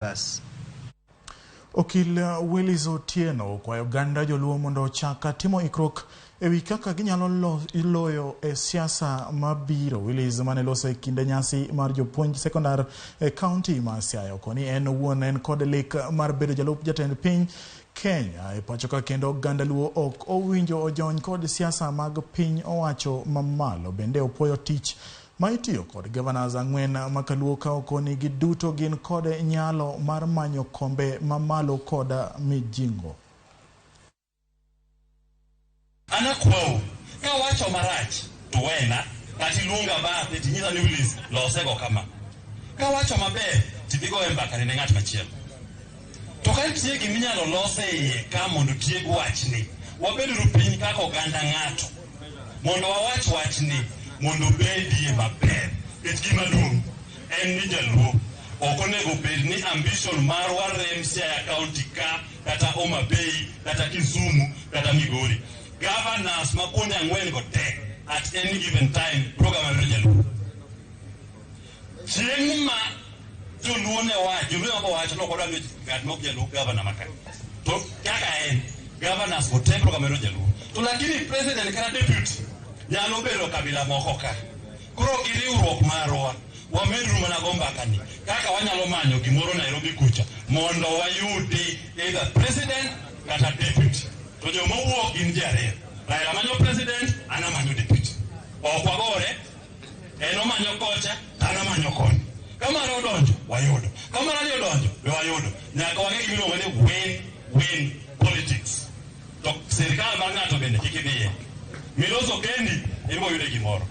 Us. Okil Willis Otieno okwayo oganda joluo mondo ochak timo ikruok ewi kaka ginyalo loyo e siasa mabiro. Willis mane loso e kinde nyasi mar jopuonj sekondar e kaunti ma Siaya okoni en owuon en kod lek mar bedo jalup jatend piny Kenya e pacho ka kendo oganda luo ok owinjo ojony kod siasa mag piny owacho mamalo. Bende opuoyo tich ma itiyo kod governors ang'wen makaluo ka okoni giduto gin kod nyalo mar manyo kombe mamalo kod mijingo. An akwau, kawacho marach to wena, kata iluonga bathe tinyisa ni Willis losego kama. Kawacho maber tidhi goye mbaka ne ng'at machielo. To ka nitie gima inyalo los e iye ka mondo tieg wachni, wabeduru piny kaka oganda ng'ato mondo wawach wachni mondo obedie maber. Nikech gima duong' en ni jaluo ok onego bed ni ambition marwa rem Siaya County ka kata Homa Bay kata Kisumu kata Migori. Governors ma kuonde ang'wen go te at any given time program mar jaluo. Chieng' ma joluo ne wacho, joluo ne wacho ni ok wadwa miyo ng'at ma ok jaluo governor ma ka. To kaka en, governors go te biro gamero jaluo. To lakini president kata deputy nyalo bedo kabila moko ka. Koro gi riwruok marwa, wameduru mana go mbaka ni kaka wanyalo manyo gimoro Nairobi kucha mondo wayudi either president kata deputy. To joma wuok gin ji ariyo. Raila manyo president, an amanyo deputy. Ok wagore, en omanyo kocha, to an amanyo koni. Ka mare odonjo, wayudo. Ka mar ariyo odonjo, be wayudo. Nyaka wang'e gima iluongo ni win-win politics. To sirikal mar ng'ato bende kik idhiye. Miloso kendi, ibiro yude gimoro.